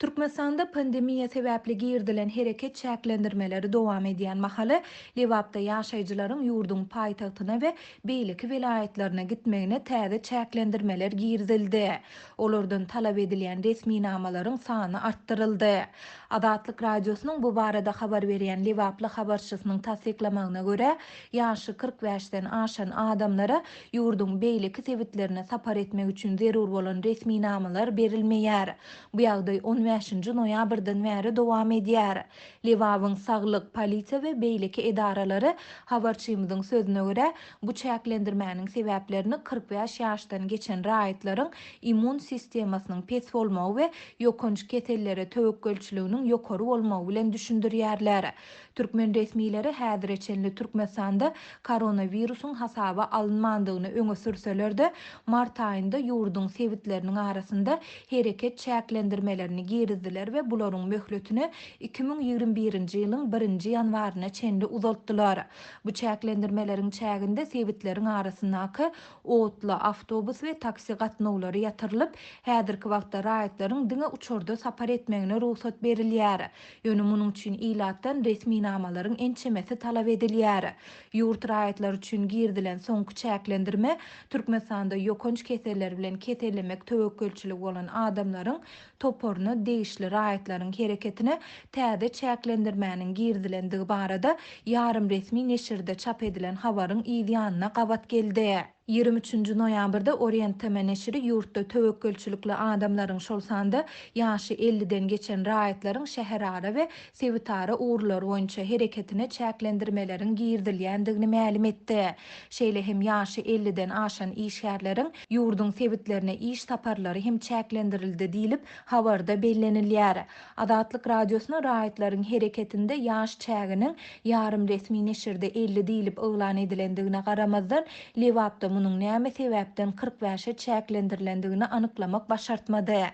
Türkmenistanda pandemiýa sebäpli girizilen hereket çäklendirmeleri dowam edýän mahaly, Lebapda ýaşaýjylaryň ýurduň paýtagtyna we beýleki welaýatlaryna gitmegine täze çäklendirmeler girizildi. Olardan talap edilýän resminamalaryň sany artdyryldy. Azatlyk Radiosynyň bu barada habar berýän lebaply habarçysynyň tassyklamagyna görä, ýaşy 45-den aşan adamlara ýurduň beýleki sebitlerine sapar etmek üçin zerur bolan resminamalar berilmeýär. Bu ýagdaý on bäşinji noýabrdan bäri dowam edýär. Lebabyň saglyk, polisiýa we beýleki edaralary, habarçymyzyň sözüne görä, bu çäklendirmäniň sebäplerini 45 ýaşdan geçen raýatlaryň immun sistemasynyň pes bolmagy we ýokanç kesellere töwekgelçiliginiň ýokary bolmagy bilen düşündirýärler. Türkmen resmileri häzire çenli Türkmenistanda koronawirusyň hasaba alynmandygyny öňe sürseler-de, mart aýynda ýurduň sebitleriniň arasynda hereket çäklendirmelerini girizdiler we bularyň möhletini 2021-nji ýylyň birinji ýanwaryna çenli uzaltdylar. Bu çäklendirmeleriň çäginde sebitleriň arasyndaky otly, awtobus we taksi gatnawlary ýatyrylyp, häzirki wagtda raýatlaryň diňe uçarda sapar etmegine rugsat berilýär. Ýöne munuň üçin ilatdan resminamalaryň ençemesi talap edilýär. Ýurt raýatlary üçin girizilen soňky çäklendirme Türkmenistanda ýokanç keseller bilen kesellemek töwekgelçiligi bolan adamlaryň toparyna degişli raýatlaryň hereketine täze çäklendirmäniň girizilendigi barada ýarym resmi neşirde çap edilen habaryň yz ýanyna gabat geldi. 23-nji noýabrda Orient TM neşiri ýurtda töwekgelçilikli adamlaryň, şol sanda ýaşy elliden geçen raýatlaryň şäherara we sebitara ugurlar boýunça hereketine çäklendirmeleriň girizilýändigini mälim etdi. Şeýle hem ýaşy elliden aşan işgärleriň ýurduň sebitlerine iş saparlary hem çäklendirildi diýlip, habarda bellenilýär. Azatlyk Radiosyna raýatlaryň hereketinde ýaş çäginiň ýarym resmi neşirde 50 diýlip yglan edilendigine garamazdan, Lebapda munuň näme sebäpden 45-e çäklendirilendigini anyklamak başartmady.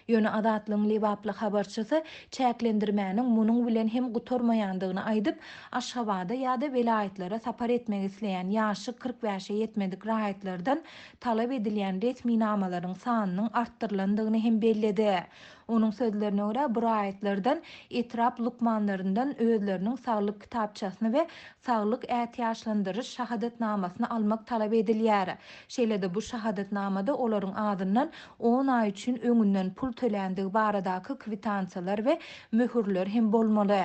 Ýöne Azatlygyň lebaply habarçysy çäklendirmäniň munuň bilen hem gutarmaýandygyny aýdyp, Aşgabada ýa-da welaýatlara sapar etmek isleýän ýaşy 45-e ýetmedik raýatlardan talap edilýän resminamalaryň sanynyň artdyrylandygyny hem belledi. Onuň sözlerine görä, bu raýatlardan etrap lukmanlaryndan özleriniň saglyk kitapçasyny we saglyk ätiýaçlandyryş şahadatnamasyny almak talap edilýär. Şeýle-de bu şahadatnamada olaryň azyndan on aý üçin öňünden pul töländigi baradaky kwitansiýalar we möhürler hem bolmaly.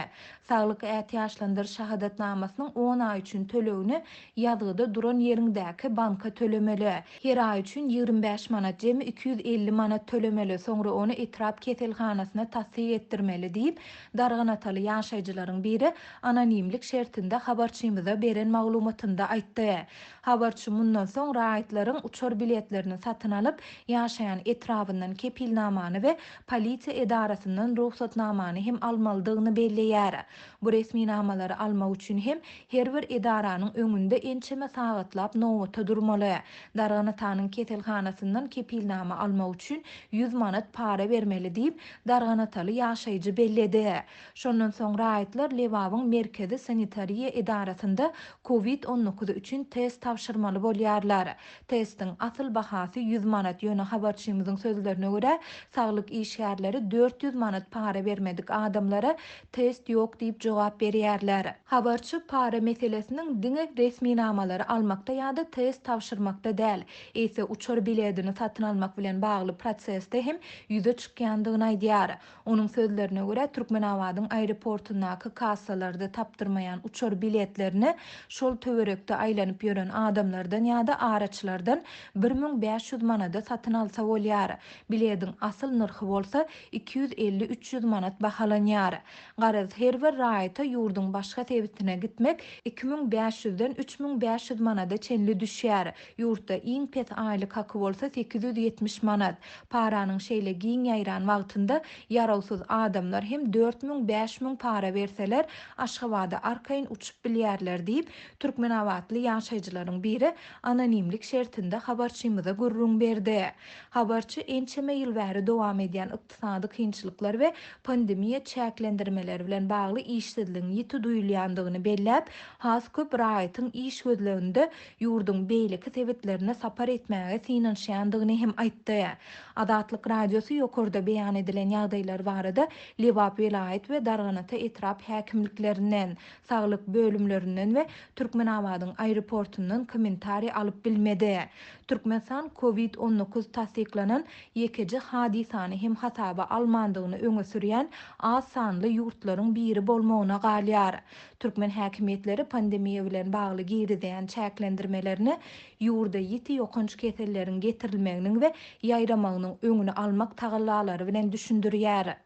Saglyk ätiýaçlandyryş şahadatnamasynyň on aý üçin tölegini ýazgyda duran ýeriňdäki banka tölemeli. Her aý üçin 25 manat, jemi 250 manat tölemeli, soňra ony etrap keselhanasyna tassyk etdirmeli diýip, darganataly ýaşaýjylaryň biri anonimlik şertinde habarçymyza beren maglumatynda aýtdy. Habarçy mundan soň raýatlaryň uçar biletlerini satyn alyp, ýaşaýan etrabyndan kepilnamany we polisiýa edarasyndan rugsatnamany hem almalydygyny belleýär. Bu resminamalary almak üçin hem her bir edaranyň öňünde ençeme sagatlap nobata durmaly. Darganatanyň keselhanasyndan kepilnama almak üçin 100 manat para bermeli diýip, darganataly ýaşaýjy belledi. Şondan soň raýatlar Lebabyň merkezi sanitariýa edarasynda Covid 19 üçin test tabşyrmaly bolýarlar. Testiň asyl bahasy 100 manat, ýöne habarçymyzyň sözlerine görä, saglyk işgärleri 400 manat para bermedik adamlara test ýok diýip jogap berýärler. Habarçy para meselesiniň diňe resminamalary almakda ýa-da test tabşyrmakda däl, eýse uçar biledini satyn almak bilen bagly prosesde hem ýüze çykýandygyny aýdýar. Onuň sözlerine görä, Türkmenabadyň aeroportundaky kassalarda tapdyrmaýan uçar biletlerini şol töwerekde aýlanyp ýören adamlardan ýa-da araçylardan 1500 manada satyn alsa bolýar. Bilediň asyl nyrhy bolsa 250-300 manat bahalanýar. Garaz, her bir raýata ýurduň başga sebitine gitmek 2500-den 3500 manada çenli düşýär. Ýurtda iň pes aýlyk haky bolsa 870 manat. Paranyň şeýle giň ýaýran wagtynda ýarawsyz adamlar hem 4000, 5000 para berseler, Aşgabada arkaýyn uçup bilýärler diýip, türkmenabatly ýaşaýjylaryň biri anonimlik şertinde habarçymyza gürrüň berdi. Habarçy ençeme ýyl bäri dowam edýän ykdysady kynçylyklar we pandemiýa çäklendirmeleri bilen bagly işsizligiň ýiti duýulýandygyny belläp, has köp raýatyň iş gözleginde ýurduň beýleki sebitlerine sapar etmäge synanyşýandygyny hem aýtdy. Azatlyk Radiosy ýokarda beýan. Aýan edilen ýagdaýlar barada Lebap welaýat we Darganata etrap häkimliklerinden, saglyk bölümlerinden we Türkmenabadyň aeroportundan kommentariý alyp bilmedi. Türkmenistan Covid 19 tassyklanan ýekeje hadysany hem hasaba almandygyny öňe sürýän az sanly ýurtlaryň biri bolmagyna galýar. Türkmen häkimiýetleri pandemiýa bilen bagly girizýän çäklendirmelerini ýurda ýiti ýokanç keselleriň getirilmeginiň we ýaýramagynyň öňüni almak tagallalary bilen düşündirýär.